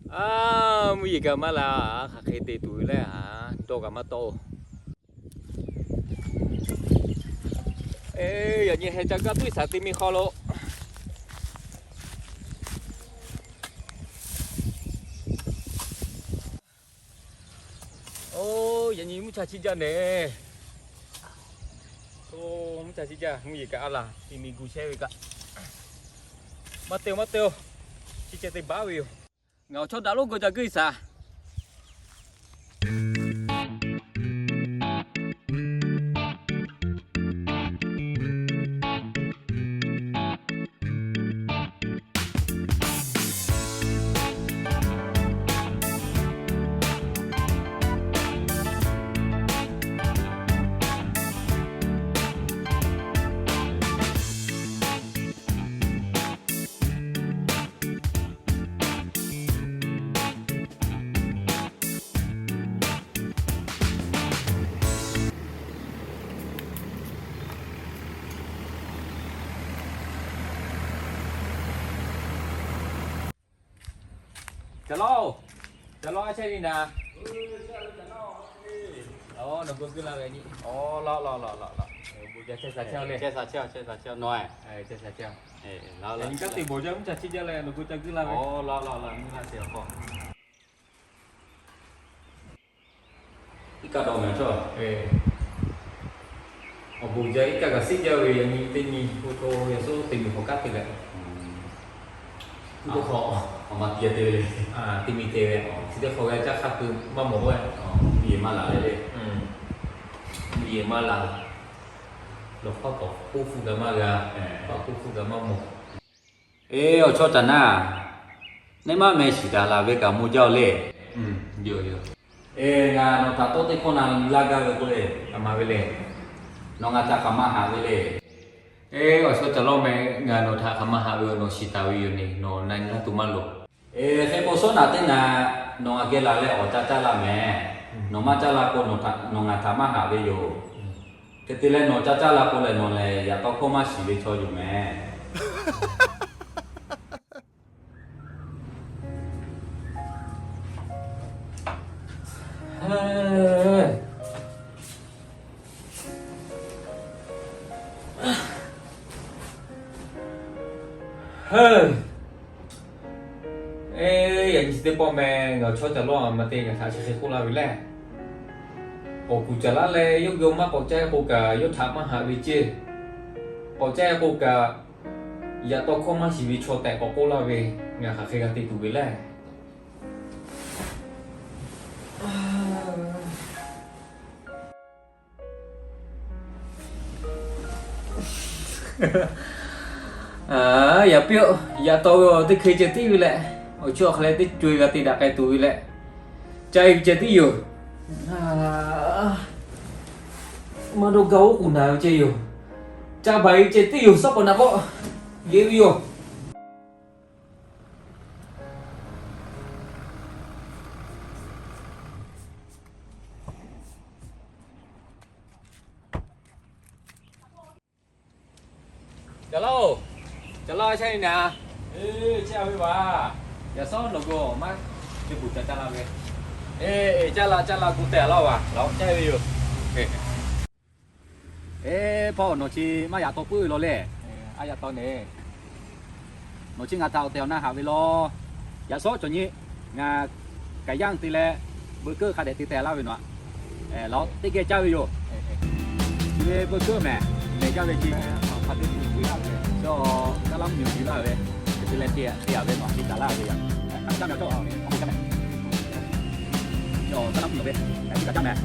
A, mvuhˇ yeˬ kaꞈ maˇ la, hk'aˬ hk'e te tuˬ ve leh, a, dawˇ kaꞈ maˇ tawˆ-o. Yaꞈ nyi heh ca gaˇ tuˬ shaˍ te mi hk'aw lo. Oˇ, yaꞈ nyi mvuhˇ cha chiˇ jaˇ nehˬ. Oˇ, mvuhˇ cha chiˇ jaˇ, mvuhˇ yeˬ kaꞈ a laˬ, ti mi gu chehˇ ve kaꞈ. Maˇ te-o, maˇ te-o. Chi ceh te baˉ ve yoˬ. Ngaˬ awˬ chawˇ daꞈ lonˉ g'aw ca guˇ iˉ shaˍ. Ca laˇ-oˬ, ca laˇ-oˬ, a chehˇ ve naˍ. Nawˬ hui guˇ la ve nyi. Aw, laˇ laˇ laˇ laˇ laˇ. Bon, chehˇ sha chehˇ le. Chehˇ sha chehˇ, chehˇ sha chehˇ nawˬ. Chehˇ sha chehˇ. Nyi kaˉ te bawˬ jaˇ mvuhˇ cha chiˇ jaˇ leh nawˬ hui ca guˇ la ve. Aw, laˇ laˇ laˇ, mvuhˇ la sheˍ awˬ hk'aw. Iˉ kaˆ dawˇ mehˍ chaw. Awˬ bon jaˇ iˉ kaˆ kaꞈ siˉ jaˇ ve, yaꞈ nyi teˇ nyi hpu hto yaꞈ suˉ te miˬ hk'awꞈ kaˉ te leh, awˬ ma te te ve le. Te miˬ te ve, chi teˇ hk'awꞈ g'a caˇ hk'a keu maˇ mawˬ k'o, mvuhˇ yeˬ maˇ laˬ le le. Mvuhˇ yeˬ maˇ laˬ. Lawˬ hk'aw k'awꞈ k'oˆ hpu kaꞈ maˇ g'a, k'awꞈ k'oˆ hpu kaꞈ maˇ mawˬ. Eˬ, awˬ chawˇ caˬ naˉ, neˇ maˇ meh shiˍ taˍ laˬ ve kaꞈ maˇ jaˇ le. Eˬ, ngaˬ nawˬ htaꞈ tawˇ teˇ hkawˇ na laˇ gaˇ ve k'oˆ le, a ma ve le. Nawˬ ngaˬ htaꞈ hk'aˬ ma haꞈ ve le. Eˬ, awˬ chawˇ caˬ lawˇ meh, ngaˬ nawˬ htaꞈ hk'aˬ ma haꞈ ve, nawˬ shiˍ taˍ ve yoˬ neˬ, nawˬ na nyi laˇ tuˬ maˇ loˍ. Eˬ, hk'e k'o, suhˉ naꞈ teˇ naꞈ nawˬ aꞈ geh laˬ leh awˬ ca caˇ laˇ mehˍ. Nawˬ maˇ caˇ la k'o, nawˬ ngaˬ htaꞈ maˇ haꞈ ve yoˬ. Hk'e te leh nawˬ ca caˇ la k'o lehˬ, nawˬ lehˬ yaꞈ taw hkawˇ maˇ shiˍ ve chaw yoˬ mehˍ. Eˬ, yaꞈ nyi chi teˇ pawˆ meh ngaˬ awˬ chawˇ caˬ lawˇ a ma te ngaˬ htaꞈ chi hk'e k'oˆ laˇ ve lehˬ, k'awꞈ kuˬ caˬ laˇ leh yawˇ geh maˇ k'awꞈ caˇ k'o kaꞈ, yawˇ htaꞈ maˇ haꞈ ve ceˇ. K'awꞈ caˇ k'o kaꞈ, yaꞈ taw hkawˇ maˇ shiˍ ve chaw tehꞈ k'awꞈ k'oˆ laˇ ve, ngaˬ hk'aˬ hk'e g'a te tuˬ ve lehˬ. Yaꞈ piˇ-oˆ, yaꞈ taw ve teˇ hk'e ceh tiˉ ve leh, awˬ chawˇ hk'a leh teˇ co-e g'a te daꞈ k'ai tuˬ ve leh, caˇ-e ve ceh tiˉ yoˬ. Maˇ dawˇ gaˇ oˉ k'oˍ naˍ ve ceh yoˬ. Caˇ baˬ-e ve ceh tiˉ yoˬ, suhˉ k'awꞈ naˍ k'o, yeˬ ve yoˬ. Caˬ laˇ-oˬ, caˬ laˇ chehˇ ve naˍ. Chehˇ ve vaˬ. Yaꞈ suhˉ nawˬ gu maˇ te kuˬ caˬ caˇ la ve. Caˇ la caˇ la gu tehꞈ laˇ vaˬ, laˬ caˇ ve yoˬ. Eˬ, hpawˇ nawˬ chi maˇ yaꞈ taw puiˉ ve law le. A yaꞈ taw neˬ, nawˬ chi ngaˬ htaꞈ awˬ tehˬ awˬ na haꞈ ve law. Yaꞈ suhˉ cawˬ nyi, ngaˬ kaꞈ yanˇ te leh, veuꞈ keuˆ hk'a dehꞈ te tehˬ laˇ ve nawˬ. Laˬ teˇ geh caˇ ve yoˬ. Chi ve veuꞈ keuˆ mehˬ, mehˬ jaˇ ve ce. Hk'a te tuˬ laˇ ve, caˇ laˇ mvuhˇ miˬ yuˬ laˇ ve, te leh te a ve nawˬ te taˍ laˇ ve yaꞈ. Kaꞈ caˇ mehˬ cawˬ, kaꞈ caˇ mehˬ. Caˇ laˇ mvuhˇ miˬ ve, kaꞈ caˇ mehˬ.